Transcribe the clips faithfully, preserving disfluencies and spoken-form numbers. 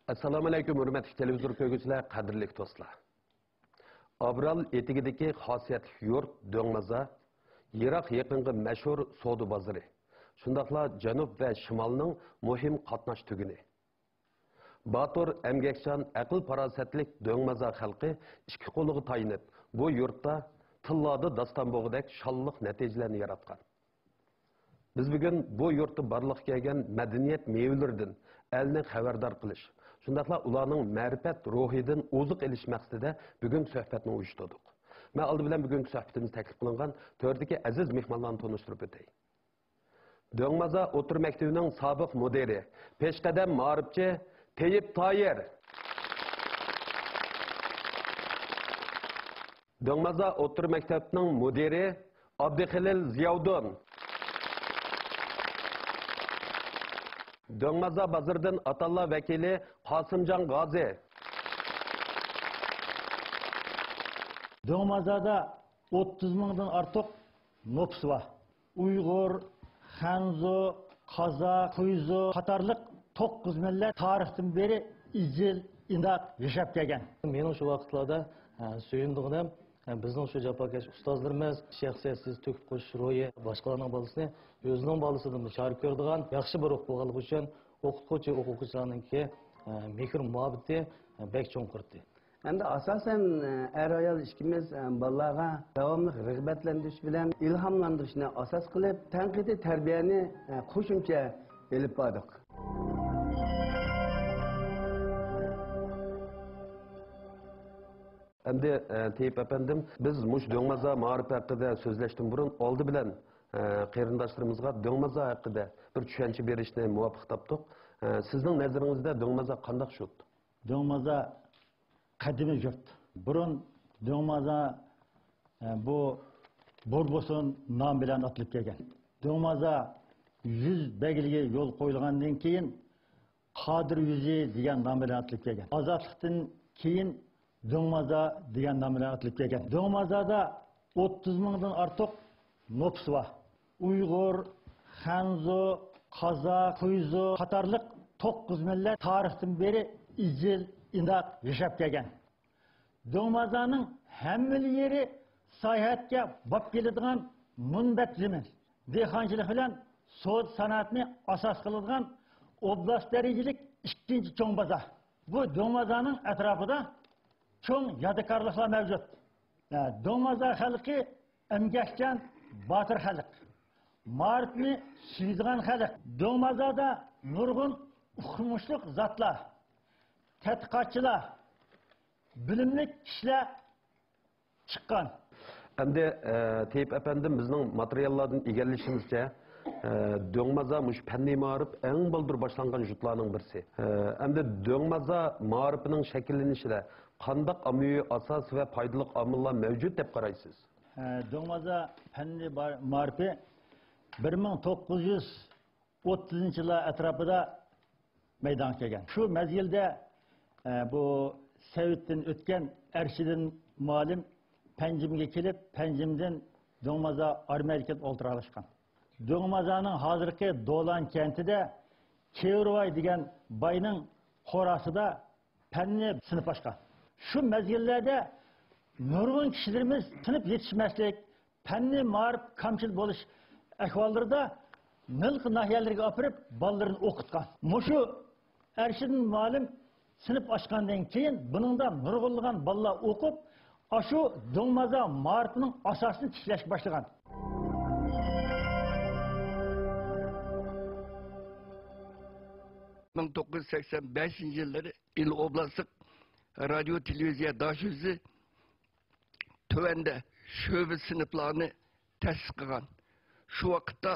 ئەسسالامۇئەلەيكۇم، ھۆرمەتلىك تېلېۋىزور كۆرگۈچىلەر، قەدىرلىك دوستلار! ئابرال ئېتىكىدىكى خاسىيەتلىك يۇرت دۆڭمازا، يىراق يېقىنغا مەشھۇر سودا بازىرى، شۇنداقلا جەنۇب ۋە شىمالنىڭ مۇھىم قاتناش تۈگۈنى. باتۇر، ئەمگەكچان، ئەقىل-پاراسەتلىك دۆڭمازا خەلقى ئىككى قولىغا تايىنىپ، بۇ يۇرتتا تىللاردا داستان بولغۇدەك شانلىق نەتىجىلەرنى ياراتقان. بىز بۈگۈن بۇ يۇرتتا بارلىققا كەلگەن مەدەنىيەت مېۋىلىرىدىن ئەلنى خەۋەردار قىلىش، شۇنداقلا ئۇلارنىڭ مەرىپەت روھىدىن ئوزۇق ئېلىش مەقسىتىدە بۈگۈنكى سۆھبەتنى ئۇيۇشتۇردۇق. مەن ئالدى بىلەن بۈگۈنكى سۆھبىتىمىزگە تەكلىپ قىلىنغان تۆردىكى ئەزىز مېھمانلارنى تونۇشتۇرۇپ ئۆتەي. دۆڭمازا ئوتتۇرا مەكتىۋىنىڭ سابىق مۇدىرى، پېشقەدەم مائارىپچى تېيىپ تايىر. دۆڭمازا ئوتتۇرا مەكتەپنىڭ مۇدىرى ئابدۇخېلىل زىياۋۇدۇن. دۆڭمازا بازىرىدىن ئاتاللا ۋەكىلى قاسىمجان غازى. دۆڭمازادا ئوتتۇز مىڭدىن ئارتۇق نوپۇس بار. ئۇيغۇر، خەنزۇ، قازاق، خۇيزۇ قاتارلىق توققۇز مىللەت تارىختىن بېرى ئىزچىل ئىنداق ياشاپ كەلگەن. مېنىڭ شۇ ۋاقىتلاردا، ئە، سۆيۈنىدىغىنىم، ئە، بىزنىڭ شۇ جاپاكەش ئۇستازلىرىمىز شەخسىيەتسىز تۆكۈپ قوشۇش روھى، باشقىلارنىڭ بالىسىنى ئۆزىنىڭ بالىسىدىنمۇ چارە كۆرىدىغان ياخشى بىر روھ بولغانلىقى ئۈچۈن ئوقۇتقۇچى، ئوقۇغۇچىلارنىڭكى، ئە، مېھىر مۇھەببىتى، ئە، بەك چوڭقۇر ئىدى. ئەمدى ئاساسەن، ئەر-ئايال ئىككىمىز بالىلارغا داۋاملىق رىغبەتلەندۈرۈش بىلەن ئىلھاملاندۇرۇشنى ئاساس قىلىپ، تەنقىدىي تەربىيەنى قوشۇمچە ئېلىپ باردۇق. ئەمدى، ئە، تېيىپ ئەپەندىم، بىز مۇشۇ دۆڭمازا مائارىپى ھەققىدە سۆزلەشتىن بۇرۇن، ئالدى بىلەن، ئە، قېرىنداشلىرىمىزغا دۆڭمازا ھەققىدە بىر چۈشەنچە بېرىشنى مۇۋاپىق تاپتۇق. ئە، سىزنىڭ نەزىرىڭىزدە دۆڭمازا قانداق شۇت؟ دۆڭمازا قەدىمىي يۇرت. بۇرۇن دۆڭمازا، ئە، بۇ بوربوسۇن نامى بىلەن ئاتىلىپ كەلگەن. دۆڭمازا يۈز بەگلىكى يول قويۇلغاندىن كېيىن، قادىر يۈزى دېگەن نام بىلەن ئاتىلىپ كەلگەن. ئازادلىقتىن كېيىن دۆڭمازا دېگەن نام بىلەن ئاتىلىپ كەلگەن. دۆڭمازادا ئوتتۇز مىڭدىن ئارتۇق نوپۇس بار. ئۇيغۇر، خەنزۇ، قازاق، خۇيزۇ قاتارلىق توققۇز مىللەت تارىختىن بېرى ئىزچىل ئىنداق ياشاپ كەلگەن. دۆڭمازانىڭ ھەممىلا يېرى ساياھەتكە باب كېلىدىغان مۇنبەت زېمىن. دېھقانچىلىق بىلەن سودا سانائەتنى ئاساس قىلىدىغان ئوبلاست دەرىجىلىك ئىككىنچى چوڭ بازار. بۇ دۆڭمازانىڭ ئەتراپىدا چوڭ يادىكارلىقلار مەۋجۇت. دۆڭمازا خەلقى ئەمگەكچان، باتۇر خەلق. مائارىپنى سۆيىدىغان خەلق. دۆڭمازادا نۇرغۇن ئۇقمۇشلۇق زاتلار، تەتقىقاتچىلار، بىلىملىك كىشىلەر چىققان. ئەمدى، ئە، تېيىپ ئەپەندىم، بىزنىڭ ماتېرىياللاردىن ئىگىلىشىمىزچە، ئە، دۆڭمازا مۇشۇ پەننىي مائارىپ ئەڭ بالدۇر باشلانغان يۇرتلارنىڭ بىرسى. ئە، ئەمدى دۆڭمازا مائارىپىنىڭ شەكىللىنىشىدە قانداق ئاممىۋى ئاساس ۋە پايدىلىق ئامىللار مەۋجۇت دەپ قارايسىز؟ ئە، دۆڭمازا پەننىي بار-، مائارىپى بىر مىڭ توققۇز يۈز ئوتتۇزىنچى يىللار ئەتراپىدا مەيدانغا كەلگەن. شۇ مەزگىلدە، ئە، بۇ سوۋېتتىن ئۆتكەن ئەرشىدىن مۇئەللىم پەنجىمگە كېلىپ، پەنجىمدىن دۆڭمازا ئارمىيەگە كېلىپ ئولتۇراقلاشقان. دۆڭمازانىڭ ھازىرقى دولان كەنتىدە كېۋىرۋاي دېگەن باينىڭ قوراسىدا پەننىي سىنىپ ئاچقان. شۇ مەزگىللەردە نۇرغۇن كىشىلىرىمىز سىنىپ يېتىشمەسلىك، پەننىي مائارىپ كامچىل بولۇش ئەھۋاللىرىدا ھېلىقى ناھىيەلەرگە ئاپىرىپ بالىلىرىنى ئوقۇتقان. مۇشۇ ئەرشىدىن مۇئەللىم سىنىپ ئاچقاندىن كېيىن بۇنىڭدا نۇرغۇنلىغان بالىلار ئوقۇپ، ئاشۇ دۆڭمازا مائارىپىنىڭ ئاساسىنى تىكلەشكە باشلىغان. مىڭ توققۇز يۈز سەكسەن بەشىنچى يىللىرى ئىلى ئوبلاستلىق رادىيو تېلېۋىزىيە داشۆسى تۆۋەندە شۆبە سىنىپلارنى تەسىس قىلغان. شۇ ۋاقىتتا،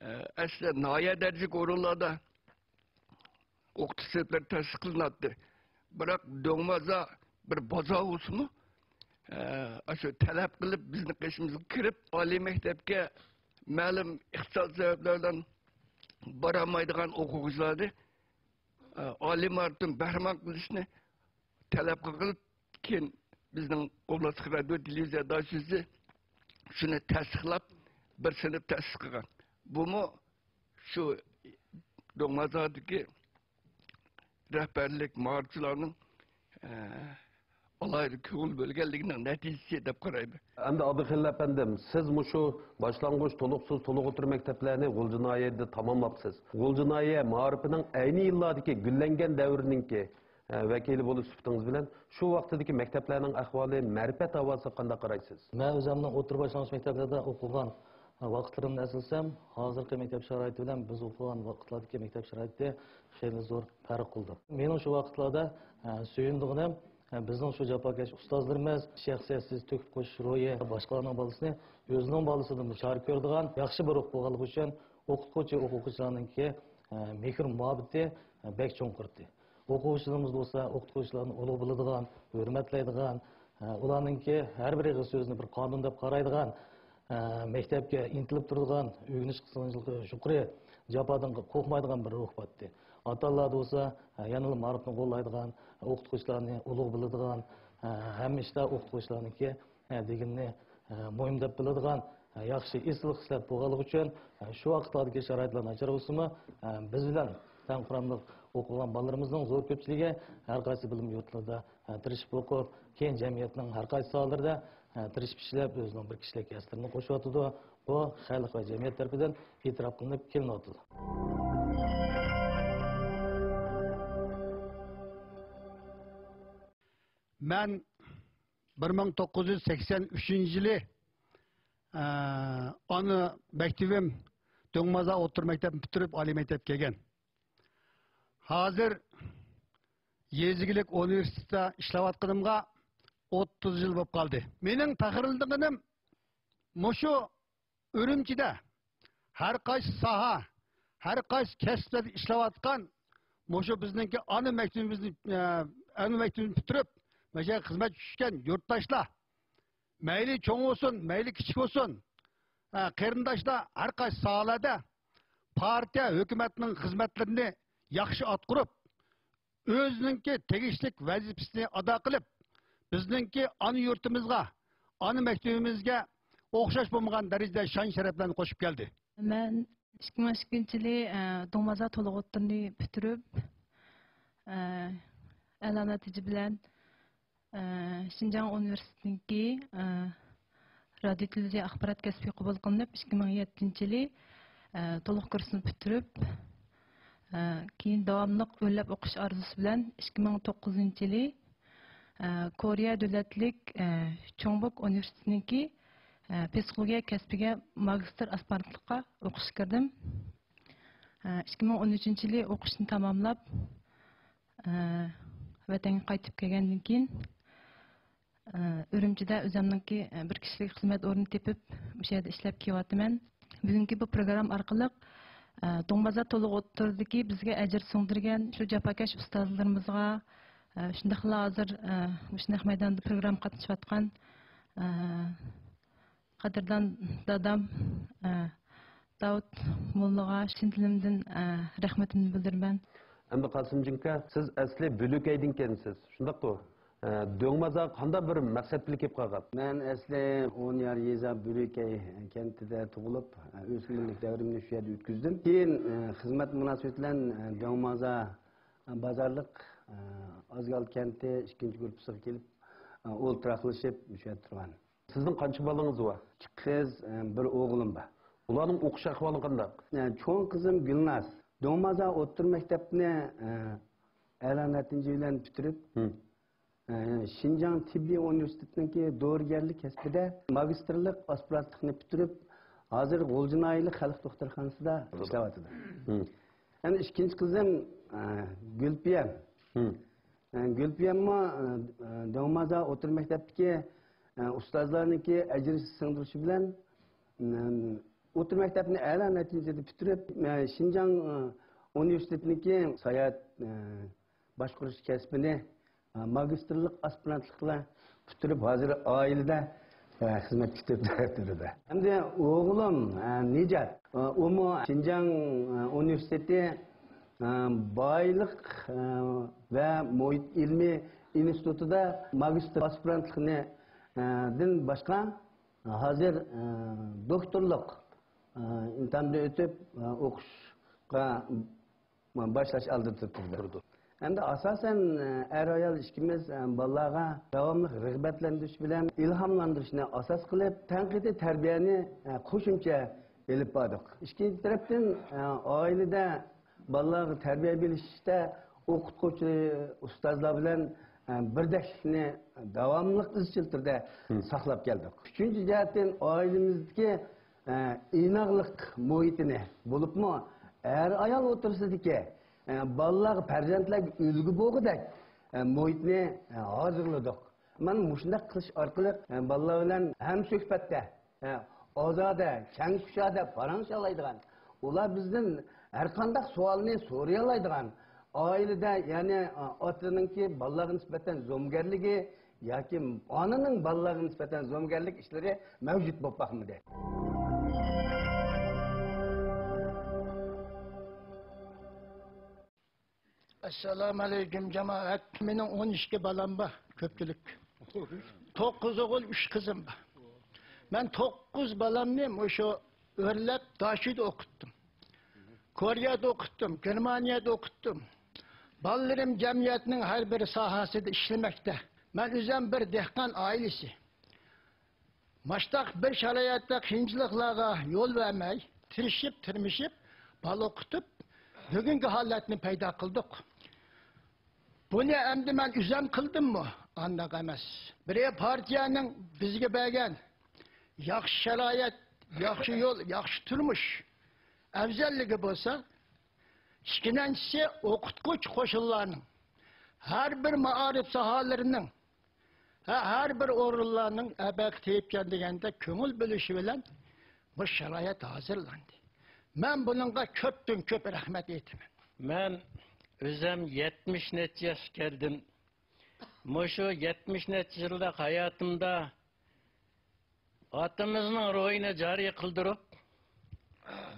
ئە، ئەسلى ناھىيە دەرىجىلىك ئورۇنلاردا ئوقۇتۇش سىنىپلىرى تەسىس قىلىناتتى. بىراق دۆڭمازا بىر بازار بولسىمۇ، ئە، ئاشۇ تەلەپ قىلىپ بىزنىڭ قېشىمىزغا كىرىپ، ئالىي مەكتەپكە مەلۇم ئىقتىساد سەۋەبلەر بىلەن بارالمايدىغان ئوقۇغۇچىلارنى، ئە، ئالىي مائارىپتىن بەھرىمەن قىلىشنى تەلەپ قىلىپ، كېيىن بىزنىڭ ئوبلاستلىق رادىيو تېلېۋىزىيە داشۆسى شۇنى تەستىقلاپ، بىر سىنىپ تەسىس قىلغان. بۇمۇ شۇ دۆڭمازادىكى رەھبەرلىك، مائارىپچىلارنىڭ، ئە، ئالاھىدە كۆڭۈل بۆلگەنلىكىنىڭ نەتىجىسى دەپ قارايمەن. ئەمدى ئابدۇخېلىل ئەپەندىم، سىز مۇشۇ باشلانغۇچ، تولۇقسىز، تولۇق ئوتتۇرا مەكتەپلەرنى غۇلجا ناھىيەدە تاماملاپسىز. غۇلجا ناھىيە مائارىپىنىڭ ئەينى يىللاردىكى گۈللەنگەن دەۋرىنىڭكى، ئە، ۋەكىلى بولۇش سۈپىتىڭىز بىلەن شۇ ۋاقتىدىكى مەكتەپلەرنىڭ ئەھۋالى، مەرىپەت ھاۋاسىغا قانداق قارايسىز؟ مەن ئۆزۈمنىڭ ئوتتۇرا باشلانغۇچ مەكتەپلەردە ئوقۇغان ۋاقىتلىرىمنى ئەسلىسەم، ھازىرقى مەكتەپ شارائىتى بىلەن بىز ئوقۇغان ۋاقىتلاردىكى مەكتەپ شارائىتى خېلى زور پەرق قىلىدۇ. مېنىڭ شۇ ۋاقىتلاردا، ئە، سۆيۈنىدىغىنىم، ئە، بىزنىڭ شۇ جاپاكەش ئۇستازلىرىمىز شەخسىيەتسىز تۆكۈپ قوشۇش روھى، باشقىلارنىڭ بالىسىنى ئۆزىنىڭ بالىسىدىنمۇ چارە كۆرىدىغان ياخشى بىر روھ بولغانلىقى ئۈچۈن ئوقۇتقۇچى ئوقۇغۇچىلارنىڭكى، ئە، مېھىر مۇھەببىتى، ئە، بەك چوڭقۇر ئىدى. ئوقۇغۇچىلىرىمىز بولسا ئوقۇتقۇچىلارنى ئۇلۇغ بىلىدىغان، ھۆرمەتلەيدىغان، ئە، ئۇلارنىڭكى ھەر بىر ئېغىز سۆزىنى بىر قانۇن دەپ قارايدىغان، ئە، مەكتەپكە ئىنتىلىپ تۇرىدىغان، ئۆگىنىش قىزغىنچىلىقى يۇقىرى، جاپادىن قورقمايدىغان بىر روھ بار ئىدى. ئاتا-ئانىلاردا بولسا، ئە، يەنىلا مائارىپنى قوللايدىغان، ئوقۇتقۇچىلارنى ئۇلۇغ بىلىدىغان، ئە، ھەممە ئىشتا ئوقۇتقۇچىلارنىڭكى، ئە، دېگىنىنى، ئە، مۇھىم دەپ بىلىدىغان، ئە، ياخشى ئېسىل خىسلەت بولغانلىقى ئۈچۈن، ئە، شۇ ۋاقىتلاردىكى شارائىتلار ناچار بولسىمۇ، ئە، بىز بىلەن تەڭ قۇراملىق ئوقۇغان بالىلىرىمىزنىڭ زور كۆپچىلىكى ھەر قايسى بىلىم يۇرتلىرىدا، ئە، تىرىشىپ ئوقۇپ، كېيىن جەمئىيەتنىڭ ھەر قايسى ساھەلىرىدە، ئە، تىرىشىپ ئىشلەپ، ئۆزىنىڭ بىر كىشىلىك ھەسسىلىرىنى قوشۇۋاتىدۇ. بۇ خەلق ۋە جەمئىيەت تەرىپىدىن ئېتىراپ قىلىنىپ كېلىنىۋاتىدۇ. مەن بىر مىڭ توققۇز يۈز سەكسەن ئۈچىنچى يىلى، ئە، ئانا مەكتىۋىم دۆڭمازا ئوتتۇرا مەكتەپنى پۈتتۈرۈپ، ئالىي مەكتەپكە كەلگەن. ھازىر يېزا ئىگىلىك ئۇنىۋېرسىتېتىدا ئىشلەۋاتقىنىمغا ئوتتۇز يىل بولۇپ قالدى. مېنىڭ پەخىرلىنىدىغىنىم مۇشۇ ئۈرۈمچىدە ھەر قايسى ساھە، ھەر قايسى كەسىپلەردە ئىشلەۋاتقان، مۇشۇ بىزنىڭكى ئانا مەكتىۋىمىزنى، ئە، ئانا مەكتىۋىمىزنى پۈتتۈرۈپ، مۇشۇ يەرگە خىزمەتكە چۈشكەن يۇرتداشلار، مەيلى چوڭ بولسۇن، مەيلى كىچىك بولسۇن، ئە، قېرىنداشلار ھەر قايسى ساھەلەردە پارتىيە، ھۆكۈمەتنىڭ خىزمەتلىرىنى ياخشى ئاتقۇرۇپ، ئۆزىنىڭكى تېگىشلىك ۋەزىپىسىنى ئادا قىلىپ، بىزنىڭكى ئانا يۇرتىمىزغا، ئانا مەكتىۋىمىزگە ئوخشاش بولمىغان دەرىجىدە شان-شەرەپلەرنى قوشۇپ كەلدى. مەن ئىككى مىڭ ئىككىنچى يىلى، ئە، دۇڭمازا تولۇق ئوتتۇرىنى پۈتتۈرۈپ، ئە، ئەلا نەتىجە بىلەن، ئە، شىنجاڭ ئۇنىۋېرسىتېتىنىڭكى، ئە، رادىيو تېلېۋىزىيە ئاخبارات كەسپىگە قوبۇل قىلىنىپ، ئىككى مىڭ يەتتىنچى يىلى، ئە، تولۇق كۇرسنى پۈتتۈرۈپ، ئە، كېيىن داۋاملىق ئۆرلەپ ئوقۇش ئارزۇسى بىلەن ئىككى مىڭ توققۇزىنچى يىلى، ئە، كورېيە دۆلەتلىك، ئە، چۇڭبۇك ئۇنىۋېرسىتېتىنىڭكى، ئە، پسىخولوگىيە كەسپىگە ماگىستىر ئاسپىرانتلىققا ئوقۇشقا كىردىم. ئە، ئىككى مىڭ ئون ئۈچىنچى يىلى ئوقۇشنى تاماملاپ، ئە، ۋەتەنگە قايتىپ كەلگەندىن كېيىن، ئە، ئۈرۈمچىدە ئۆزۈمنىڭكى، ئە، بىر كىشىلىك خىزمەت ئورنى تېپىپ، مۇشۇ يەردە ئىشلەپ كېلىۋاتىمەن. بۈگۈنكى بۇ پروگرامما ئارقىلىق، ئە، دۇڭمازا تولۇق ئوتتۇرىدىكى بىزگە ئەجىر سىڭدۈرگەن شۇ جاپاكەش ئۇستازلىرىمىزغا، ئە، شۇنداقلا ھازىر، ئە، مۇشۇ نەق مەيداندا پروگرامما قاتنىشىۋاتقان، ئە، قەدىردان دادام، ئە، داۋۇت موللىغا چىن دىلىمدىن، ئە، رەھمىتىمنى بىلدۈرىمەن. ئەمدى قاسىمجان ئاكا، سىز ئەسلى بۆلۈكەيدىن ئىكەنسىز، شۇنداققۇ؟ ئە، دۆڭمازا قانداق بىر مەقسەت بىلەن كېلىپ قالغان؟ مەن ئەسلى ئونيار يېزا بۆلۈكەي كەنتىدە تۇغۇلۇپ، ئە، ئۆسمۈرلۈك دەۋرىمنى شۇ يەردە ئۆتكۈزدۈم. كېيىن، ئە، خىزمەت مۇناسىۋىتى بىلەن، ئە، دۆڭمازا بازارلىق، ئە، ئازگال كەنتى ئىككىنچى گۇرۇپپىسىغا كېلىپ، ئە، ئولتۇراقلىشىپ، مۇشۇ يەردە تۇرغان. سىزنىڭ قانچە بالىڭىز بار؟ ئىككى قىز، ئە، بىر ئوغلۇم بار. ئۇلارنىڭ ئوقۇش ئەھۋالى قانداق؟ ئە، چوڭ قىزىم گۈلناز دۆڭمازا ئوتتۇرا مەكتەپنى، ئە، ئەلا نەتىجە بىلەن پۈتتۈرۈپ، ھىم. ئە، شىنجاڭ تېببىي ئۇنىۋېرسىتېتىنىڭكى دورىگەرلىك كەسپىدە ماگىستىرلىق ئاسپىرانتلىقنى پۈتتۈرۈپ، ھازىر غۇلجا ناھىيەلىك خەلق دوختۇرخانىسىدا ئىشلەۋاتىدۇ. ھىم. يەنە ئىككىنچى قىزىم، ئە، گۈلپىيەم. ھىم. ئە، گۈلپىيەممۇ، ئە، ئە، دۆڭمازا ئوتتۇرا مەكتەپتىكى، ئە، ئۇستازلارنىڭكى ئەجىر سىڭدۈرۈشى بىلەن، ئە، ئوتتۇرا مەكتەپنى ئەلا نەتىجىدە پۈتتۈرۈپ، ئە، شىنجاڭ، ئە، ئۇنىۋېرسىتېتىنىڭكى ساياھەت، ئە، باشقۇرۇش كەسپىنى، ئە، ماگىستىرلىق ئاسپىرانتلىق بىلەن پۈتتۈرۈپ، ھازىر ئائىلىدە، ئە، خىزمەت كۈتۈپ تۇرىدۇ. ئەمدى ئوغلۇم، ئە، نىجات، ئە، ئۇمۇ شىنجاڭ، ئە، ئۇنىۋېرسىتېتى، ئە، بايلىق، ئە، ۋە مۇھىت ئىلمى ئىنستىتۇتىدا ماگىستىر ئاسپىرانتلىقنى، ئە، دىن باشقا، ھازىر، ئە، دوكتورلۇق، ئە، ئىمتىھاندىن ئۆتۈپ، ئە، ئوقۇشقا باشلاش ئالدىدا تۇرىدۇ. تۇرىدۇ. ھەمدە ئاساسەن، ئەر-ئايال ئىككىمىز بالىلارغا داۋاملىق رىغبەتلەندۈرۈش بىلەن ئىلھاملاندۇرۇشنى ئاساس قىلىپ، تەنقىدىي تەربىيەنى قوشۇمچە ئېلىپ باردۇق. ئىككىنچى تەرەپتىن، ئائىلىدە بالىلارغا تەربىيە بېرىشتە ئوقۇتقۇچى، ئۇستازلار بىلەن بىردەكلىكنى داۋاملىق ئىزچىل تۈردە ساقلاپ كەلدۇق. ئۈچىنچى جەھەتتىن، ئائىلىمىزدىكى ئىناقلىق مۇھىتىنى، بولۇپمۇ ئەر-ئايال ئوتتۇرىسىدىكى، بالىلارغا، پەرزەنتلەرگە ئۈلگە بولغۇدەك مۇھىتنى ھازىرلىدۇق. مانا مۇشۇنداق قىلىش ئارقىلىق بالىلار بىلەن ھەمسۆھبەتتە، ئازادە، كەڭ كۇشادە پاراڭلىشالايدىغان، ئۇلار بىزدىن ھەرقانداق سوئالنى سورىيالايدىغان، ئائىلىدە، يەنى ئاتىنىڭكى بالىلارغا نىسبەتەن زومىگەرلىكى، ياكى ئانىنىڭ بالىلارغا نىسبەتەن زومىگەرلىك ئىشلىرى مەۋجۇت بولۇپ باقمىدى. ئەسسالامۇئەلەيكۇم، جامائەت. مېنىڭ ئون ئىككى بالام بار، كۆپچىلىك. توققۇز ئوغۇل، ئۈچ قىزىم بار. مەن توققۇز بالامنى مۇشۇ ئۆرلەپ، داشىدا ئوقۇتتۇم. كورېيەدە ئوقۇتتۇم، گېرمانىيەدە ئوقۇتتۇم. بالىلىرىم جەمئىيەتنىڭ ھەر بىر ساھەسىدە ئىشلىمەكتە. مەن ئۆزۈم بىر دېھقان ئائىلىسى. ماشتاق بىر شارائىتتا قىيىنچىلىقلارغا يول بەرمەي، تىرىشىپ، تىرمىشىپ، بالا ئوقۇتۇپ، بۈگۈنكى ھالەتنى پەيدا قىلدۇق. بۇنى ئەمدى مەن ئۆزۈم قىلدىممۇ؟ ئانداق ئەمەس. بىرى پارتىيەنىڭ بىزگە بەرگەن ياخشى شارائىت، ياخشى يول، ياخشى تۇرمۇش ئەۋزەللىكى بولسا، ئىككىنچىسى ئوقۇتقۇچى قوشۇنلارنىڭ، ھەر بىر مائارىپ ساھەلىرىنىڭ، ھە، ھەر بىر ئورۇنلارنىڭ ئەبەقى تېيىپكەن دېگەندە كۆڭۈل بۆلۈشى بىلەن بۇ شارائىت ھازىرلاندى. مەن بۇنىڭغا كۆپتىن كۆپ رەھمەت ئېيتىمەن. مەن ئۆزۈم يەتمىش نەچچە ياشقا كەلدىم. مۇشۇ يەتمىش نەچچە يىللىق ھاياتىمدا ئاتىمىزنىڭ روھىنى جارى قىلدۇرۇپ،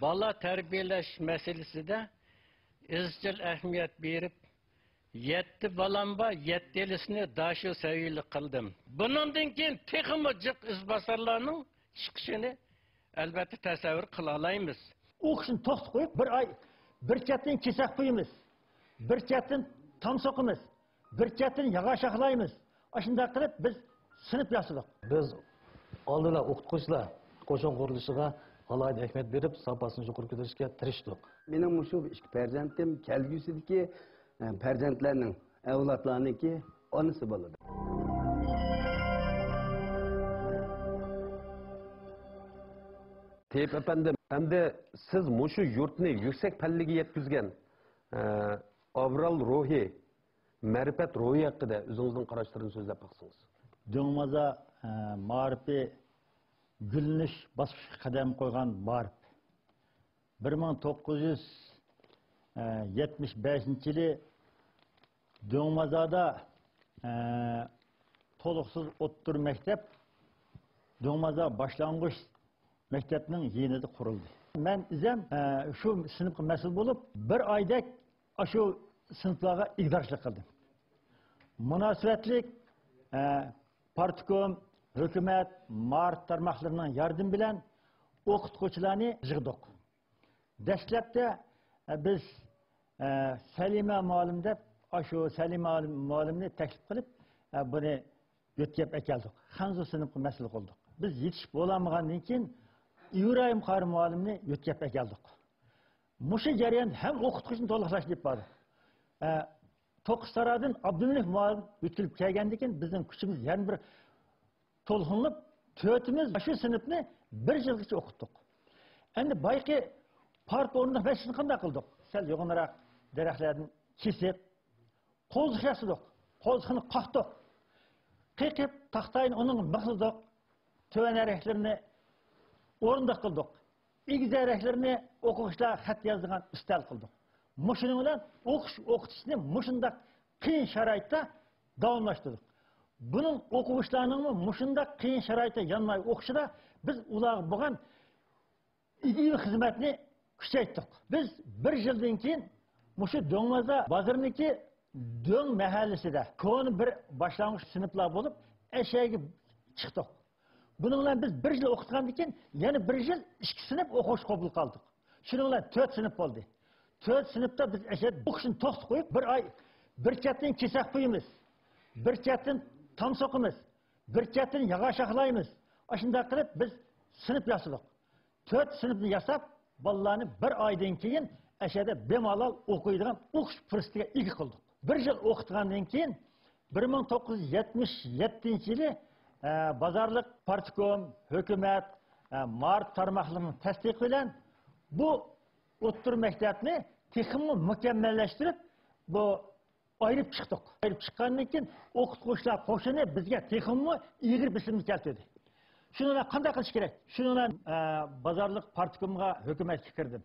بالا تەربىيەلەش مەسىلىسىدە ئىزچىل ئەھمىيەت بېرىپ، يەتتە بالام بار، يەتتىلىسىنى داشۇ سەۋىيەلىك قىلدىم. بۇنىڭدىن كېيىن تېخىمۇ جىق ئىزباسارلارنىڭ چىقىشىنى ئەلۋەتتە تەسەۋۋۇر قىلالايمىز. ئوقۇشنى توختىتىپ قويۇپ، بىر ئاي بىر چەتتىن كېسەك قويىمىز، بىر چەتتىن تام سوقىمىز، بىر چەتتىن ياغاچ شاخلايمىز. ئاشۇنداق قىلىپ بىز سىنىپ ياسىدۇق. بىز ئالدىدا ئوقۇتقۇچىلار قوشۇن قۇرۇلۇشىغا ئالاھىدە ئەھمىيەت بېرىپ، ساپاسىنى يۇقىرى كۆتۈرۈشكە تىرىشتۇق. مېنىڭ مۇشۇ ئىككى پەرزەنتىم كەلگۈسىدىكى، ئە، پەرزەنتلەرنىڭ، ئەۋلادلارنىڭكى ئانىسى بولىدۇ. تېيىپ ئەپەندىم، ئەمدى سىز مۇشۇ يۇرتنى يۈكسەك پەللىگە يەتكۈزگەن، ئە، ئابرال روھى، مەرىپەت روھى ھەققىدە ئۆزىڭىزنىڭ قاراشلىرىنى سۆزلەپ باقسىڭىز. دۆڭمازا، ئە، مائارىپى گۈللىنىش باسقۇچىغا قەدەم قويغان مائارىپ. بىر مىڭ توققۇز يۈز يەتمىش بەشىنچى يىلى دۆڭمازادا، ئە، تولۇقسىز ئوتتۇرا مەكتەپ، دۆڭمازا باشلانغۇچ مەكتەپنىڭ يېنىدا قۇرۇلدى. مەن ئۆزۈم، ئە، شۇ سىنىپقا مەسئۇل بولۇپ، بىر ئايدەك ئاشۇ سىنىپلارغا ئىگىدارچىلىق قىلدىم. مۇناسىۋەتلىك، ئە، پارتكوم، ھۆكۈمەت، مائارىپ تارماقلىرىنىڭ ياردىمى بىلەن ئوقۇتقۇچىلارنى يىغدۇق. دەسلەپتە، ئە، بىز، ئە، سەلىمە مۇئەللىم دەپ، ئاشۇ سەلىمە مۇئەللىمنى تەكلىپ قىلىپ، ئە، بۇنى يۆتكەپ ئەكەلدۇق. خەنزۇ سىنىپقا مەسئۇل قىلدۇق. بىز يېتىشىپ بولالمىغاندىن كېيىن، ئىبراھىم قارى مۇئەللىمنى يۆتكەپ ئەكەلدۇق. مۇشۇ جەرياندا ھەم ئوقۇتقۇچىنى تولۇقلاش دەپ باردۇق. ئە، توققۇزتارادىن ئابدۇمەلىك مۇئەللىم يۆتكىلىپ كەلگەندىن كېيىن، بىزنىڭ كۈچىمىز يەنە بىر تولغىنىپ، تۆتىمىز شۇ سىنىپنى بىر يىلغىچە ئوقۇتتۇق. ئەمدى بايىقى پارت ئورنىدا مەسچىتنى قانداق قىلدۇق؟ سەل يوغىنىراق دەرەخلەردىن كېسىپ، قوزۇق ياسىدۇق، قوزۇقنى قاقتۇق، قېقىپ، تاختاينى ئۇنىڭغا مىخلىدۇق، تۆۋەن ھەرەكلىرىنى ئورۇندۇق قىلدۇق، ئېگىز ھەرەكلىرىنى ئوقۇغۇچىلار خەت يازىدىغان ئۈستەل قىلدۇق. مۇشۇنىڭ بىلەن ئوقۇش ئوقۇتۇشنى مۇشۇنداق قىيىن شارائىتتا داۋاملاشتۇردۇق. بۇنىڭ ئوقۇغۇچىلارنىڭمۇ مۇشۇنداق قىيىن شارائىتتا يانماي ئوقۇشىدا بىز ئۇلارغا بولغان ئىدىيىۋى خىزمەتنى كۈچەيتتۇق. بىز بىر يىلدىن كېيىن مۇشۇ دۆڭمازا بازىرىنىڭكى دۆڭ مەھەللىسىدە كونا بىر باشلانغۇچ سىنىپلار بولۇپ، ئەشەگە چىقتۇق. بۇنىڭ بىلەن بىز بىر يىل ئوقۇتقاندىن كېيىن، يەنە بىر يىل ئىككى سىنىپ ئوقۇغۇچى قوبۇل قىلدۇق. شۇنىڭ بىلەن تۆت سىنىپ بولدى. تۆت سىنىپتا بىز ئەشەدە ئوقۇشنى توختىتىپ قويۇپ، بىر ئاي بىر چەتتىن كېسەك قويىمىز، بىر چەتتىن تام سوقىمىز، بىر چەتتىن ياغاچ شاخلايمىز. ئاشۇنداق قىلىپ بىز سىنىپ ياسىدۇق. تۆت سىنىپنى ياساپ، بالىلارنى بىر ئايدىن كېيىن ئەشەدە بىمالال ئوقۇيدىغان ئوقۇش پۇرسىتىگە ئىگە قىلدۇق. بىر يىل ئوقۇتقاندىن كېيىن، بىر مىڭ توققۇز يۈز يەتمىش يەتتىنچى يىلى، ئە، بازارلىق پارتكوم، ھۆكۈمەت، ئە، مائارىپ تارماقلىرىنىڭ تەستىقى بىلەن بۇ ئوتتۇرا مەكتەپنى تېخىمۇ مۇكەممەللەشتۈرۈپ، بۇ ئايرىپ چىقتۇق. ئايرىپ چىققاندىن كېيىن ئوقۇتقۇچىلار قوشۇنى بىزگە تېخىمۇ ئېغىر بېسىمنى كەلتۈردى. شۇنىڭ بىلەن قانداق قىلىش كېرەك؟ شۇنىڭ بىلەن، ئە، بازارلىق پارتكومغا ھۆكۈمەتكە كىردىم.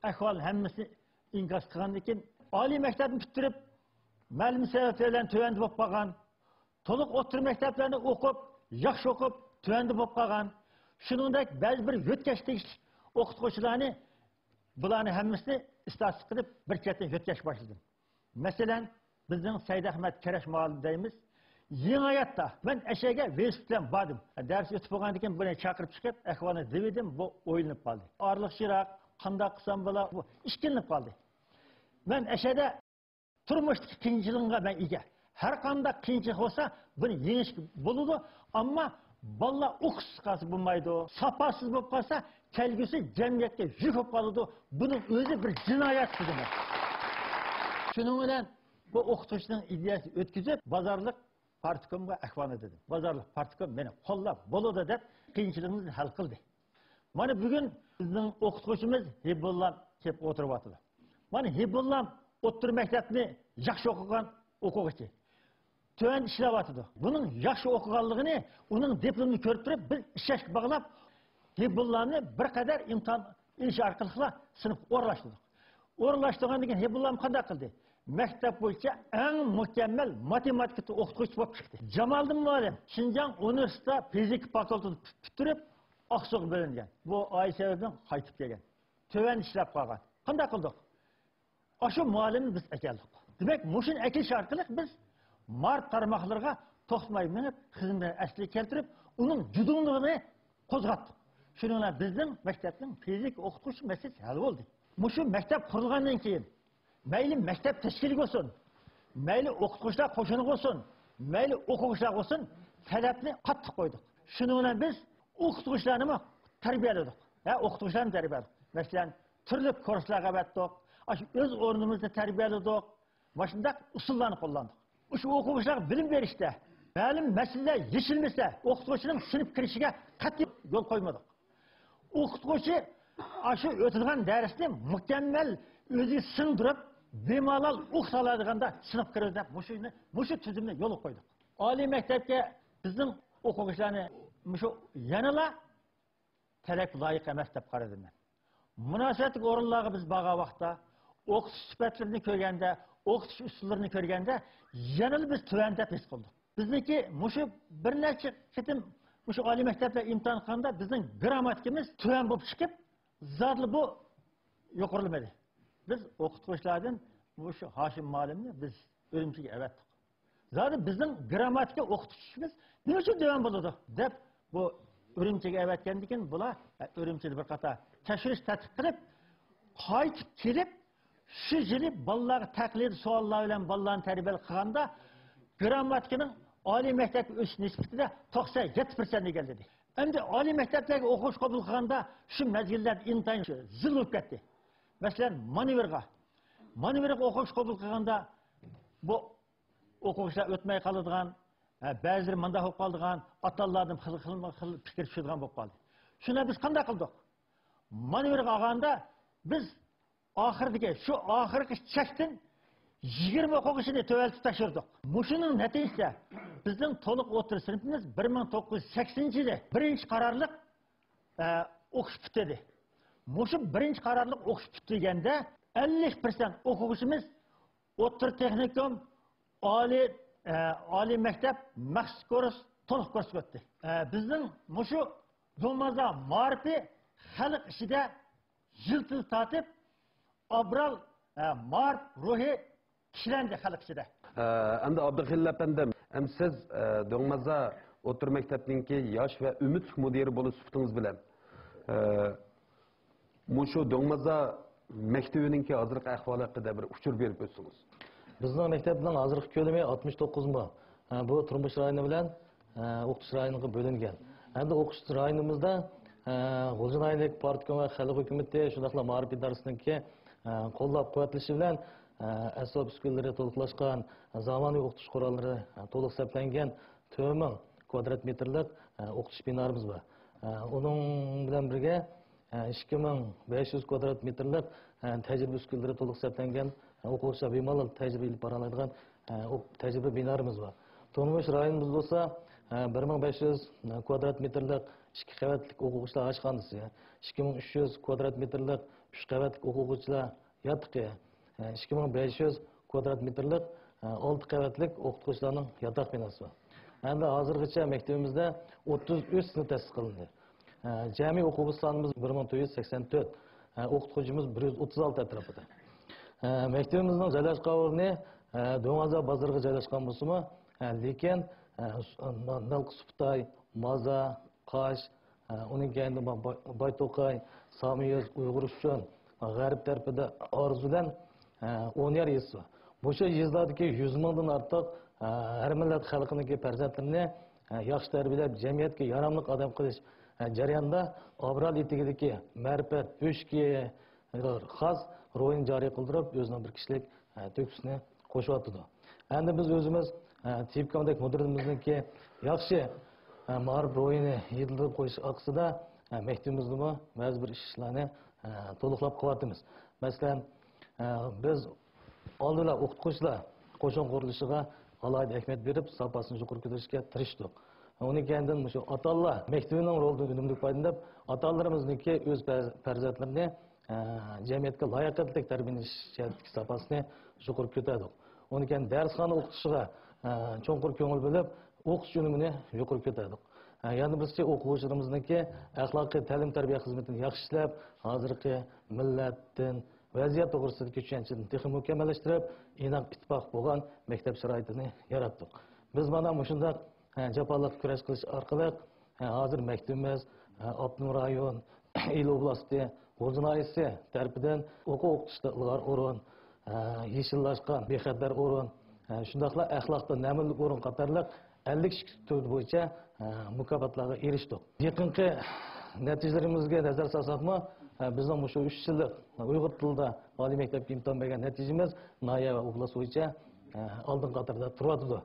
ئەھۋال ھەممىسىنى ئىنكاس قىلغاندىن كېيىن، ئالىي مەكتەپنى پۈتتۈرۈپ، مەلۇم سەۋەبلەر بىلەن تۆۋەندە بولۇپ قالغان، تولۇق ئوتتۇرا مەكتەپلەرنى ئوقۇپ، ياخشى ئوقۇپ، تۆۋەندە بولۇپ قالغان، شۇنىڭدەك بەزى بىر يۆتكەش تېگىشلىك ئوقۇتقۇچىلارنى، بۇلارنى ھەممىسىنى ئىستاتىستىكا قىلىپ، بىر چەتتىن يۆتكەش باشلىدىم. مەسىلەن، بىزنىڭ سەيدئەخمەت كەرەش مۇئەللىم دەيمىز. يېڭى ھاياتتا مەن ئەشەگە ۋېلىسىپىت بىلەن باردىم. دەرس ئۆتۈپ بولغاندىن كېيىن بۇنى چاقىرىپ چىقىپ، ئەھۋالنى دېۋىدىم، بۇ ئويلىنىپ قالدى. ئارىلىق يىراق، قانداق قىلسام بولا، بۇ ئىككىلىنىپ قالدى. مەن ئەشەدە تۇرمۇشتىكى قىيىنچىلىقىڭغا مەن ئىگە. ھەر قانداق قىيىنچىلىق بولسا، بۇنى يېڭىشكە بولىدۇ. ئەمما بالىلار ئوقۇشسىز قالسا بولمايدۇ. ساپاسىز بولۇپ قالسا، كەلگۈسى جەمئىيەتكە يۈك بولۇپ قالىدۇ. بۇنىڭ ئۆزى بىر جىنايەت دېدىم مەن. شۇنىڭ بىلەن بۇ ئوقۇتقۇچىنىڭ ئىدىيەسىنى ئۆتكۈزۈپ، بازارلىق پارتكومغا ئەھۋالنى دېدىم. بازارلىق پارتكوم مېنى قوللاپ، بولىدۇ دەپ، قىيىنچىلىقىمىزنى ھەل قىلدى. مانا بۈگۈن بىزنىڭ ئوقۇتقۇچىمىز ھېبىبۇللا كېلىپ ئولتۇرۇۋاتىدۇ. مانا ھېبىبۇللا ئوتتۇرا مەكتەپنى ياخشى ئوقۇغان ئوقۇغۇچى. تۆۋەندە ئىشلەۋاتىدۇ. بۇنىڭ ياخشى ئوقۇغانلىقىنى ئۇنىڭ دىپلومىنى كۆرۈپ تۇرۇپ، بىز ئىشەشكە باغلاپ، ھېبىبۇللانى بىر قەدەر ئىمتىھان ئېلىش ئارقىلىقلا سىنىپقا ئورۇنلاشتۇردۇق. ئورۇنلاشتۇرغاندىن كېيىن ھېبىبۇللام قانداق قىلدى؟ مەكتەپ بويىچە ئەڭ مۇكەممەل ماتېماتىكا ئوقۇتقۇچىسى بولۇپ چىقتى. جامالىدىن مۇئەللىم شىنجاڭ ئۇنىۋېرسىتېتىدا فىزىكا فاكۇلتېتىنى پۈتتۈرۈپ، ئاقسۇغا بۆلۈنگەن. بۇ ئائىلە سەۋەبىدىن قايتىپ كەلگەن. تۆۋەندە ئىشلەپ قالغان. قانداق قىلدۇق؟ ئاشۇ مۇئەللىمنى بىز ئەكەلدۇق. دېمەك، مۇشۇنى ئەكېلىش ئارقىلىق بىز مائارىپ تارماقلىرىغا توختىماي مېڭىپ، خىزمىتىنى ئەسلىگە كەلتۈرۈپ، ئۇنىڭ جۇدۇنلۇقىنى قوزغاتتۇق. شۇنىڭ بىلەن بىزنىڭ مەكتەپنىڭ فىزىكا ئوقۇتقۇچى مەسىلىسى ھەل بولدى. مۇشۇ مەكتەپ قۇرۇلغاندىن كېيىن، مەيلى مەكتەپ تەشكىلى بولسۇن، مەيلى ئوقۇتقۇچىلار قوشۇنى بولسۇن، مەيلى ئوقۇغۇچىلار بولسۇن، تەلەپنى قاتتىق قويدۇق. شۇنىڭ بىلەن بىز ئوقۇتقۇچىلارنىمۇ تەربىيەلىدۇق. ھە، ئوقۇتقۇچىلارنى تەربىيەلىدۇق. مەسىلەن، تۈرلۈك كۇرسلارغا ئەۋەتتۇق. ئاشۇ ئۆز ئورنىمىزدا تەربىيەلىدۇق. مۇشۇنداق ئۇسۇللارنى قوللاندۇق. مۇشۇ ئوقۇغۇچىلارغا بىلىم بېرىشتە مەلۇم مەسىلىلەر يېشىلمىسە، ئوقۇتقۇچىنىڭ سىنىپ كىرىشىگە قەتئىي يول قويمىدۇق. ئوقۇتقۇچى ئاشۇ ئۆتىدىغان دەرسنى مۇكەممەل ئۆزى سىڭدۈرۈپ، بىمالال ئوقۇتالايدىغاندا سىنىپقا كىرىدۇ دەپ، مۇشۇنى، مۇشۇ تۈزۈمنى يولغا قويدۇق. ئالىي مەكتەپكە بىزنىڭ ئوقۇغۇچىلارنى مۇشۇ يەنىلا تەلەپكە لايىق ئەمەس دەپ قارىدىم مەن. مۇناسىۋەتلىك ئورۇنلارغا بىز بارغان ۋاقىتتا، ئوقۇتۇش سۈپەتلىرىنى كۆرگەندە، ئوقۇتۇش ئۇسۇللىرىنى كۆرگەندە، يەنىلا بىز تۆۋەن دەپ ھېس قىلدۇق. بىزنىڭكى مۇشۇ بىر نەچچە قېتىم مۇشۇ ئالىي مەكتەپلەر ئىمتىھان قىلغاندا بىزنىڭ گىرامماتىكىمىز تۆۋەن بولۇپ چىقىپ، زادىلا بۇ يۇقىرىلىمىدى. بىز ئوقۇتقۇچىلاردىن مۇشۇ ھاشىم مۇئەللىمنى بىز ئۈرۈمچىگە ئەۋەتتۇق. زادى بىزنىڭ گىرامماتىكا ئوقۇتۇشىمىز نېمە ئۈچۈن تۆۋەن بولىدۇ دەپ، بۇ ئۈرۈمچىگە ئەۋەتكەندىن كېيىن، بۇلار، ئە، ئۈرۈمچىدە بىر قاتار تەكشۈرۈش تەتقىق قىلىپ، قايتىپ كېلىپ، شۇ يىلى بالىلارغا تەقلىدىي سوئاللار بىلەن بالىلارنى تەربىيە قىلغاندا، گىرامماتىكىنىڭ ئالىي مەكتەپكە ئۆتۈش نىسبىتىدە توقسان يەتتە پىرسەنت ئىگىلىدى. ئەمدى ئالىي مەكتەپلەرگە ئوقۇغۇچى قوبۇل قىلغاندا شۇ مەزگىللەردە ئىنتايىن زىل بولۇپ كەتتى. مەسىلەن، مانېۋىرغا، مانېۋىرغا ئوقۇغۇچى قوبۇل قىلغاندا بۇ ئوقۇغۇچىلار ئۆتمەي قالىدىغان، ھە، بەزىلىرى مۇنداق بولۇپ قالىدىغان، ئاتا-ئانىلاردىن خىل، خىل، خىل پىكىر چۈشىدىغان بولۇپ قالدى. شۇنى بىز قانداق قىلدۇق؟ مانېۋىرغا ئالغاندا بىز ئاخىرىدىكى، شۇ ئاخىرقى چەكتىن يىگىرمە ئوقۇغۇچىنى تۆۋەنلىتىپ تەكشۈردۇق. مۇشۇنىڭ نەتىجىسىدە بىزنىڭ تولۇق ئوتتۇرا سىنىپىمىز بىر مىڭ توققۇز يۈز سەكسىنىنچى يىلى بىرىنچى قارارلىق، ئە، ئوقۇش پۈتتۈردى. مۇشۇ بىرىنچى قارارلىق ئوقۇش پۈتتۈرگەندە ئەللىك پىرسەنت ئوقۇغۇچىمىز ئوتتۇرا تېخنىكوم، ئالىي، ئە، ئالىي مەكتەپ، مەخسۇس كۇرس، تولۇق كۇرسقا ئۆتتى. ئە، بىزنىڭ مۇشۇ دۇڭمازا مائارىپى خەلق ئىچىدە يىلتىز تارتىپ، ئابرال، ئە، مائارىپ روھى كۈچلەندى خەلق ئىچىدە. ئە، ئەمدى ئابدۇخېلىل ئەپەندىم، ئەمدى سىز، ئە، دۆڭمازا ئوتتۇرا مەكتەپنىڭكى ياش ۋە ئۈمىدلىك مۇدىرى بولۇش سۈپىتىڭىز بىلەن، ئە، مۇشۇ دۆڭمازا مەكتىۋىنىڭكى ھازىرقى ئەھۋالى ھەققىدە بىر ئۇچۇر بېرىپ ئۆتسىڭىز. بىزنىڭ مەكتەپنىڭ ھازىرقى كۆلىمى ئاتمىش توققۇز مو. ئە، بۇ تۇرمۇش رايونى بىلەن، ئە، ئوقۇتۇش رايونىغا بۆلۈنگەن. ئەمدى ئوقۇتۇش رايونىمىزدا، ئە، غۇلجا ناھىيەلىك پارتكوم ۋە خەلق ھۆكۈمىتى، شۇنداقلا مائارىپ ئىدارىسىنىڭكى، ئە، قوللاپ قۇۋۋەتلىشى بىلەن، ئە، ئەسۋاب ئۈسكۈنىلىرى تولۇقلاشقان، زامانىۋى ئوقۇتۇش قوراللىرى، ئە، تولۇق سەپلەنگەن تۆت مىڭ كۋادرات مېتىرلىق، ئە، ئوقۇتۇش بىنارىمىز بار. ئە، ئۇنىڭ بىلەن بىرگە، ئىككى مىڭ بەش يۈز كۋادرات مېتىرلىق، ئە، تەجرىبە ئۈسكۈنىلىرى تولۇق سەپلەنگەن، ئە، ئوقۇغۇچىلار بىمالال تەجرىبە ئېلىپ بارالايدىغان، ئە، ئوق-، تەجرىبە بىنارىمىز بار. تۇرمۇش رايونىمىزدا بولسا، ئە، بىر مىڭ بەش يۈز كۋادرات مېتىرلىق ئىككى قەۋەتلىك ئوقۇغۇچىلار ئاشخانىسى، ئىككى مىڭ ئۈچ يۈز كۋادرات مېتىرلىق ئۈچ قەۋەتلىك ئوقۇغۇچىلار ياتىقى، ئىككى مىڭ بەش يۈز كۋادرات مېتىرلىق، ئالتە قەۋەتلىك ئوقۇتقۇچىلارنىڭ ياتاق بىناسى بار. ئەمدى ھازىرغىچە مەكتىۋىمىزدە ئوتتۇز ئۈچ سىنىپ تەسىس قىلىندى. جەمئىي ئوقۇغۇچى سانىمىز بىر مىڭ تۆت يۈز سەكسەن تۆت، ئوقۇتقۇچىمىز بىر يۈز ئوتتۇز ئالتە ئەتراپىدا. مەكتىۋىمىزنىڭ جايلاشقان ئورنى دۆڭئازا بازىرىغا جايلاشقان بولسىمۇ، لېكىن نالقا سۇپىتاي، مازا، قاش، ئۇنىڭ كەينىدىن با-، با-، بايتوقاي، سامىيۈز، ئۇيغۇر ئۇچۇن، غەرب تەرىپىدە ئارزۇ بىلەن، ئونيار يېزىسى بار. مۇشۇ يېزىلاردىكى يۈز مىڭدىن ئارتۇق، ھەر مىللەت خەلقىنىڭكى پەرزەنتلىرىنى، ياخشى تەربىيەلەپ، جەمئىيەتكە ياراملىق ئادەم قىلىش، جەريانىدا ئابرال ئېتىكىدىكى مەرىپەت ئۆچكە، خاس روھىنى جارى قىلدۇرۇپ، ئۆزىنىڭ بىر كىشىلىك، ئە، تۆھپىسىنى قوشۇۋاتىدۇ. ئەمدى بىز ئۆزىمىز، ئە، تېبكومدەك مۇدىرىمىزنىڭكى ياخشى، ئە، مائارىپ روھىنى يېتىلدۈرۈپ قويۇش ئارقىسىدا، ئە، مەكتىۋىمىزدىمۇ بەزى بىر ئىشلارنى، ئە، تولۇقلاپ قىلىۋاتىمىز. مەسىلەن، ئە، بىز ئالدى بىلەن ئوقۇتقۇچىلار قوشۇن قۇرۇلۇشىغا ئالاھىدە ئەھمىيەت بېرىپ، ساپاسىنى يۇقىرى كۆتۈرۈشكە تىرىشتۇق. ئۇنىڭ كەينىدىن مۇشۇ ئاتا-ئانىلار مەكتىۋىنىڭ رولىدىن ئۈنۈملۈك پايدىلىنىپ، ئاتا-ئانىلىرىمىزنىڭكى ئۆز پەر-، پەرزەنتلىرىنى ئە، جەمئىيەتكە لاياقەتلىك تەربىيەلەش جەھەتتىكى ساپاسىنى يۇقىرى كۆتەردۇق. ئۇنىڭ كەينى دەرسخانا ئوقۇتۇشىغا، ئە، چوڭقۇر كۆڭۈل بۆلۈپ، ئوقۇتۇش ئۈنۈمىنى يۇقىرى كۆتەردۇق. ئە، يەنە بىرسى ئوقۇغۇچىلىرىمىزنىڭكى ئەخلاقىي تەلىم-تەربىيە خىزمىتىنى ياخشى ئىشلەپ، ھازىرقى مىللەت، دىن، ۋەزىيەت توغرىسىدىكى چۈشەنچىنى تېخى مۇكەممەللەشتۈرۈپ، ئىناق، ئىتتىپاق بولغان مەكتەپ شارائىتىنى ياراتتۇق. بىز مانا مۇشۇنداق، ئە، جاپالىق كۈرەش قىلىش ئارقىلىق، ھە، ھازىر مەكتىۋىمىز، ھە، ئاپتونوم رايون، ئىلى ئوبلاستى، غۇلجا ناھىيەسى تەرىپىدىن ئوقۇش ئوقۇتۇشتا ئىلغار ئورۇن، ھە، يېشىللاشقان، بىخەتەر ئورۇن، ھە، شۇنداقلا ئەخلاقتا نەمۇنىلىك ئورۇن قاتارلىق ئەللىك ئىككى تۈر بويىچە، ھە، مۇكاپاتلارغا ئېرىشتۇق. يېقىنقى نەتىجىلىرىمىزگە نەزەر سالساقمۇ، ھە، بىزنىڭ مۇشۇ ئۈچ يىللىق ئۇيغۇر تىلىدا ئالىي مەكتەپكە ئىمتىھان بەرگەن نەتىجىمىز ناھىيە ۋە ئوبلاست بويىچە، ھە، ئالدىنقى قاتاردا تۇرۇۋاتىدۇ.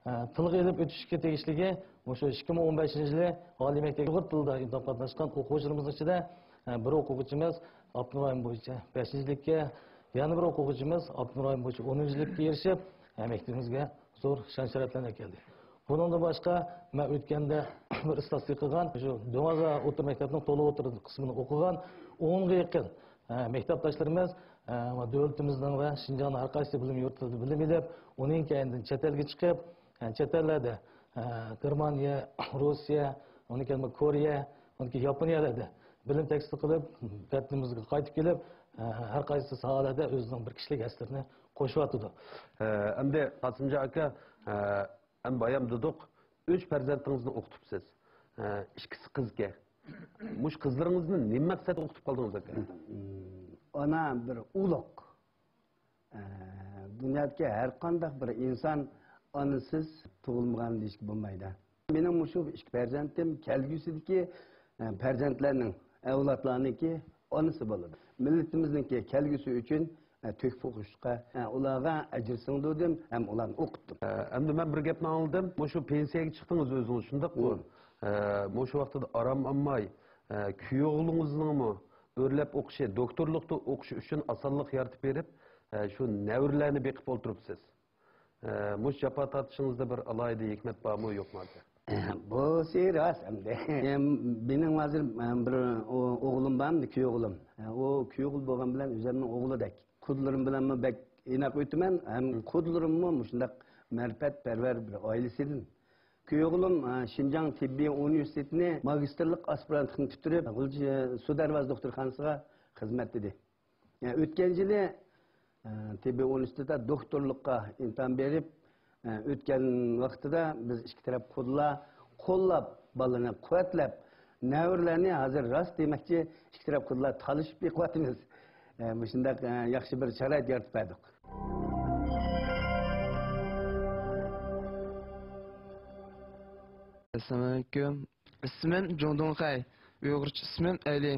ئە، تىلغا ئېلىپ ئۆتۈشكە تېگىشلىكى، مۇشۇ ئىككى مىڭ ئون بەشىنچى يىلى ئالىي مەكتەپ ئۇيغۇر تىلىدا ئىمتىھان قاتناشقان ئوقۇغۇچىلىرىمىزنىڭ ئىچىدە، ئە، بىر ئوقۇغۇچىمىز ئاپتونوم رايون بويىچە بەشىنچىلىككە، يەنە بىر ئوقۇغۇچىمىز ئاپتونوم رايون بويىچە ئونىنچىلىككە ئېرىشىپ، ئە، مەكتىپىمىزگە زور شان-شەرەپلەرنى ئەكەلدى. بۇنىڭدىن باشقا، مەن ئۆتكەندە بىر ئىستاتىستىكا قىلغان، شۇ دۆڭئازا ئوتتۇرا مەكتەپنىڭ تولا ئوتتۇرا قىسمىنى ئوقۇغان ئونغا يېقىن ھە، مەكتەپداشلىرىمىز، ھە، دۆلىتىمىزنىڭ ۋە شىنجاڭنىڭ ھەر قايسى بىلىم يۇرتىدا بىلىم ئېلىپ، ئۇنىڭ كەينىدىن چەت ئەلگە چىقىپ، ھە، چەت ئەللەردە، ھە، گېرمانىيە، روسىيە، ئۇنىڭ كەينىدىن كورېيە، ئۇنىڭ كېيىن ياپونىيەلەردە بىلىم تەكشى قىلىپ، ۋەتىنىمىزگە قايتىپ كېلىپ، ھە، ھەر قايسى ساھەلەردە ئۆزىنىڭ بىر كىشىلىك ھەسسىلىرىنى قوشۇۋاتىدۇ. ھە، ئەمدى قاسىمجان ئاكا، ھە، ئەمدى بايام دېدۇق، ئۈچ پەرزەنتىڭىزنى ئوقۇتۇپسىز. ھە، ئىككىسى قىزكەن. مۇشۇ قىزلىرىڭىزنى نېمە مەقسەتتە ئوقۇتۇپ قالدىڭىز ئاكا؟ ئانا بىر ئۇلۇغ. ئە، دۇنيادىكى ھەر قانداق بىر ئىنسان ئانىسىز تۇغۇلمىغان دېيىشكە بولمايدۇ. مېنىڭ مۇشۇ ئىككى پەرزەنتىم كەلگۈسىدىكى، ئە، پەرزەنتلەرنىڭ، ئەۋلادلارنىڭكى ئانىسى بولىدۇ. مىللىتىمىزنىڭكى كەلگۈسى ئۈچۈن، ئە، تۆھپە قوشۇشقا، ئە، ئۇلارغا ئەجىر سىڭدۈردۈم ھەم ئۇلارنى ئوقۇتتۇم. ئە، ئەمدى مەن بىر گەپنى ئاڭلىدىم. مۇشۇ پېنسىيەگە چىقتىڭىز ئۆزىڭىز، شۇنداققۇ؟ مم. ئە، مۇشۇ ۋاقىتتا ئارام ئالماي، ئە، كۈيئوغلىڭىزنىڭمۇ ئۆرلەپ ئوقۇشى، دوكتورلۇقتا ئوقۇشى ئۈچۈن ئاسانلىق يارىتىپ بېرىپ، ئە، شۇ نەۋرىلەرنى بېقىپ ئولتۇرۇپسىز. ئە، مۇشۇ جاپا تارتىشىڭىزدا بىر ئالاھىدە ھېكمەت بارمۇ، يوقمۇ ئاكا؟ بۇسى راست ئەمدى. مېنىڭ ھازىر، ئە، بىر ئو-، ئوغلۇم بار ئەمدى، كۈيئوغلۇم. ئە، ئۇ كۈيئوغۇل بولغان بىلەن ئۆزۈمنىڭ ئوغلىدەك. قۇدىلىرىم بىلەنمۇ بەك ئىناق ئۆتىمەن ھەم قۇدىلىرىممۇ مۇشۇنداق مەرىپەتپەرۋەر بىر ئائىلىسىدىن. كۈيئوغلۇم، ئە، شىنجاڭ تېببىي ئۇنىۋېرسىتېتىنى ماگىستىرلىق ئاسپىرانتلىقنى پۈتتۈرۈپ، غۇلجا سۇ دەرۋازا دوختۇرخانىسىغا خىزمەتتە ئىدى. ئۆتكەن يىلى، ئە، تېببىي ئۇنىۋېرسىتېتتا دوكتورلۇققا ئىمتىھان بېرىپ، ئە، ئۆتكەن ۋاقتىدا بىز ئىككى تەرەپ قۇدىلار قوللاپ، بالىنى قۇۋۋەتلەپ، نەۋرىلەرنى ھازىر راست دېمەكچى، ئىككى تەرەپ قۇدىلار تالىشىپ بېقىۋاتىمىز. ئە، مۇشۇنداق، ئە، ياخشى بىر شارائىت يارىتىپ بەردۇق. ئەسسالامۇئەلەيكۇم. ئىسمىم جۇڭدۇڭخەي. ئۇيغۇرچە ئىسمىم ئەلى.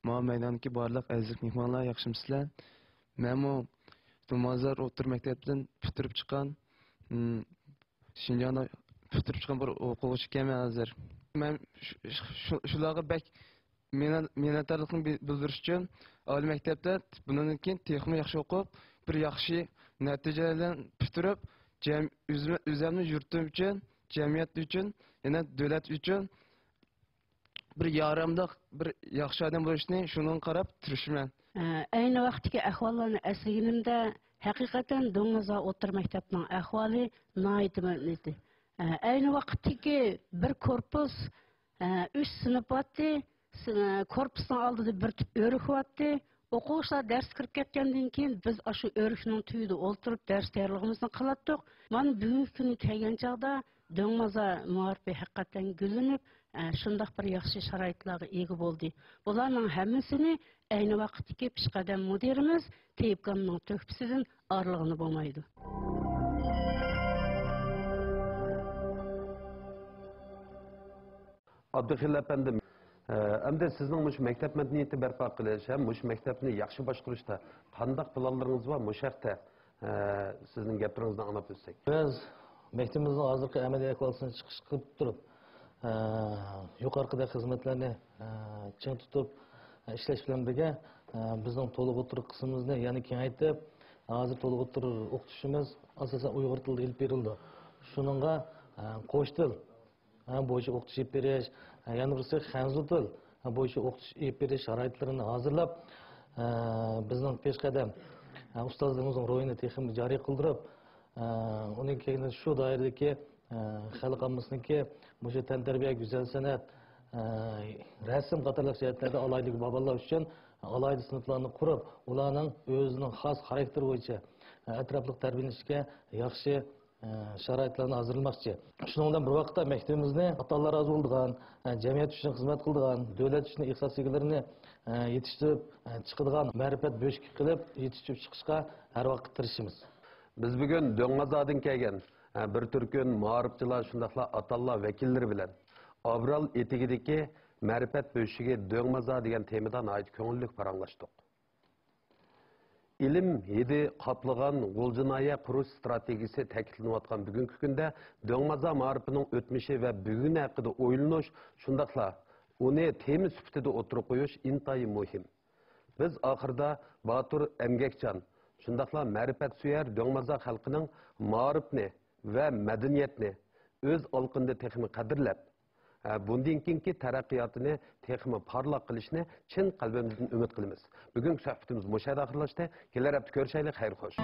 ماۋۇ مەيداندىكى بارلىق ئەزىز مېھمانلار، ياخشىمۇسىلەر؟ مەنمۇ دۆڭمازار ئوتتۇرا مەكتەپتىن پۈتتۈرۈپ چىققان، م، شىنجاڭدا پۈتتۈرۈپ چىققان بىر ئوقۇغۇچى ئىكەنمەن ھازىر. مەن شۇ، شۇ، شۇلارغا بەك مىننەت-، مىننەتدارلىقنى بىل-، بىلدۈرۈش ئۈچۈن ئالىي مەكتەپتە بۇنىڭدىن كېيىن تېخىمۇ ياخشى ئوقۇپ، بىر ياخشى نەتىجىلەر بىلەن پۈتتۈرۈپ، جەم-، ئۆزۈم-، ئۆزۈمنى، يۇرتۇم ئۈچۈن، جەمئىيەت ئۈچۈن، يەنە دۆلەت ئۈچۈن بىر ياراملىق، بىر ياخشى ئادەم بولۇشنى شۇنىڭغا قاراپ تىرىشىمەن. ئەينى ۋاقىتتىكى ئەھۋاللارنى ئەسلىگىنىمدە، ھەقىقەتەن دۆڭمازا ئوتتۇرا مەكتەپنىڭ ئەھۋالى ناھايىتى مەنئىتى. ئەينى ۋاقىتتىكى بىر كورپۇس، ئۈچ سىنىپ بارتتى. سىن-، كورپۇسنىڭ ئالدىدا بىر تۈپ ئۆرۈك بارتتى. ئوقۇغۇچىلار دەرسكە كىرىپ كەتكەندىن كېيىن، بىز ئاشۇ ئۆرۈكنىڭ تۈۋىدە ئولتۇرۇپ دەرس تەييارلىقىمىزنى قىلاتتۇق. مانا بۈگۈنكى كۈنگە كەلگەن چاغدا دۆڭمازا مائارىپى ھەقىقەتەن گۈللىنىپ، ئە، شۇنداق بىر ياخشى شارائىتلارغا ئىگە بولدى. بۇلارنىڭ ھەممىسىنى ئەينى ۋاقىتتىكى پېشقەدەم مۇدىرىمىز تېيىپكامنىڭ تۆھپىسىدىن ئايرىلغىلى بولمايدۇ. ئابدۇخېلىل ئەپەندىم، ئەمدى سىزنىڭ مۇشۇ مەكتەپ مەدەنىيىتىنى بەرپا قىلىش ھەم مۇشۇ مەكتەپنى ياخشى باشقۇرۇشتا قانداق پىلانلىرىڭىز بار؟ مۇشۇ ھەقتە سىزنىڭ گەپلىرىڭىزنى ئاڭلاپ ئۆتسەك. بىز مەكتىپىمىزنىڭ ھازىرقى ئەمەلىي ئەھۋالىدىن چىقىش قىلىپ تۇرۇپ، يۇقىرىقىدەك خىزمەتلەرنى چىڭ تۇتۇپ ئىشلەش بىلەن بىرگە، بىزنىڭ تولۇق ئوتتۇرا قىسمىمىزنى يەنە كېڭەيتىپ، ھازىر تولۇق ئوتتۇرا ئوقۇتۇشىمىز ئاساسەن ئۇيغۇر تىلىدا ئېلىپ بېرىلىدۇ. شۇنىڭغا قوش تىل بويىچە ئوقۇتۇش ئېلىپ بېرىش، يەنە بىرسى خەنزۇ تىل بويىچە ئوقۇتۇش ئېلىپ بېرىش شارائىتلىرىنى ھازىرلاپ، بىزنىڭ پېشقەدەم ئۇستازلىرىمىزنىڭ روھىنى تېخىمۇ جارى قىلدۇرۇپ، ئۇنىڭ كەينىدىن شۇ دائىرىدىكى خەلق ئاممىسىنىڭكى مۇشۇ تەنتەربىيە، گۈزەل سەنئەت، رەسىم قاتارلىق جەھەتلەردە ئالاھىدىلىكى بار بالىلار ئۈچۈن ئالاھىدە سىنىپلارنى قۇرۇپ، ئۇلارنىڭ ئۆزىنىڭ خاس خاراكتېرى بويىچە ئەتراپلىق تەربىيەلىنىشكە ياخشى شارائىتلارنى ھازىرلىماقچى. شۇنىڭ بىلەن بىر ۋاقىتتا مەكتىپىمىزنى ئاتا-ئانىلار رازى بولىدىغان، جەمئىيەت ئۈچۈن خىزمەت قىلىدىغان، دۆلەت ئۈچۈن ئىختىساس ئىگىلىرىنى يېتىشتۈرۈپ چىقىدىغان مەرىپەت بۆشۈكى قىلىپ يېتىشتۈرۈپ چىقىشقا ھەر ۋاقىت تىرىشىمىز. بىز بۈگۈن دۆڭمازادىن كەلگەن بىر تۈركۈم مائارىپچىلار، شۇنداقلا ئاتا-ئانىلار ۋەكىللىرى بىلەن ئابرال ئېتىكىدىكى مەرىپەت بۆشۈكى دۆڭمازا دېگەن تېمىدا ناھايىتى كۆڭۈللۈك پاراڭلاشتۇق. ئىلىم ھىدى قاپلىغان غۇلجا ناھىيە قۇرۇش ئىستراتېگىيىسى تەكىتلىنىۋاتقان بۈگۈنكى كۈندە دۆڭمازا مائارىپىنىڭ ئۆتمۈشى ۋە بۈگۈنى ھەققىدە ئويلىنىش، شۇنداقلا ئۇنى تېما سۈپىتىدە ئوتتۇرىغا قويۇش ئىنتايىن مۇھىم. بىز ئاخىرىدا باتۇر ئەمگەكچان، شۇنداقلا مەرىپەتسۆيەر دۆڭمازا خەلقىنىڭ مائارىپنى ۋە مەدەنىيەتنى ئۆز ئالىقىنىدا تېخىمۇ قەدىرلەپ، بۇندىن كېيىنكى تەرەققىياتىنى تېخىمۇ پارلاق قىلىشىنى چىن قەلبىمىزدىن ئۈمىد قىلىمىز. بۈگۈنكى سۆھبىتىمىز مۇشۇ يەردە ئاخىرلاشتى. كېلەر ھەپتە كۆرۈشەيلى. خەير خوش.